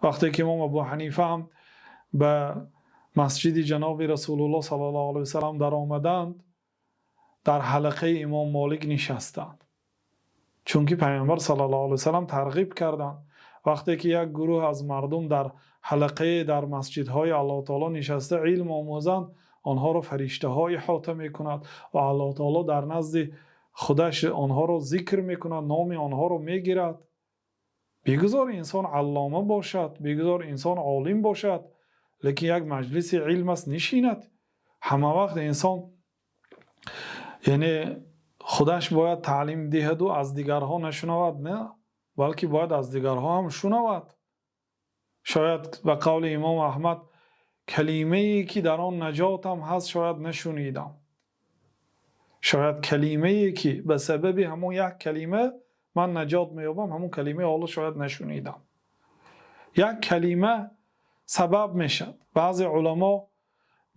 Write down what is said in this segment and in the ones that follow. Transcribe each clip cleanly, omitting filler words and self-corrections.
Вақте ки имом Абу Ҳанифа ҳам ба масҷиди ҷаноби Расулуллоҳ саллаллоҳу алайҳи васаллам даромаданд, дар ҳалқаи имом Молик нишастанд, чунки Паёмбар саллаллоҳу алайҳи васаллам тарғиб карданд: вақте ки як гурӯҳ аз мардум дар ҳалқае дар масҷидҳои Аллоҳи таъоло нишаста илм омӯзанд, онҳоро фариштаҳо иҳота мекунад ва Аллоҳи таъоло дар назди худаш онҳоро зикр мекунад, номи онҳоро мегирад. Бигузор инсон аллома бошад, бигузор инсон олим бошад, лекин як маҷлиси илм аст, нишинад. Ҳама вақт инсон, яъне худаш бояд таълим диҳад ва аз дигарон нашунавад, не, балки бояд аз дигарон ҳам шунавад. Шояд, ба қавли имом Аҳмад, калимае ки дар он наҷотам ҳаст, шояд нашунидам. Шояд калимае ки ба сабаби ҳамон як калима ман наҷот меёбам, ҳамон калима ҳоло шояд нашунидам. Як калима сабаб мешавад. Баъзе уламо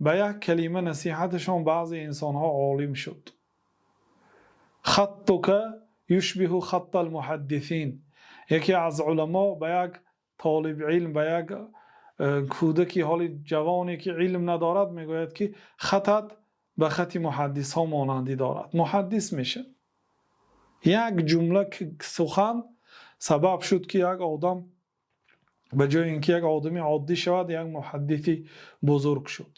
ба як калима насиҳаташон баъзе инсонҳо олим шуд. خطك يشبه خط المحدثين. Яке аз уламо ба як толиби илм, ба як кӯдаки ҳоли ҷавоне ки илм надорад, мегӯяд ки хатат ба хати муҳаддисҳо монандӣ дорад. Муҳаддис мешавад. Як ҷумла сухан сабаб шуд, ки як одам ба ҷои инки як одами оддӣ шавад, як муҳаддиси бузург шуд.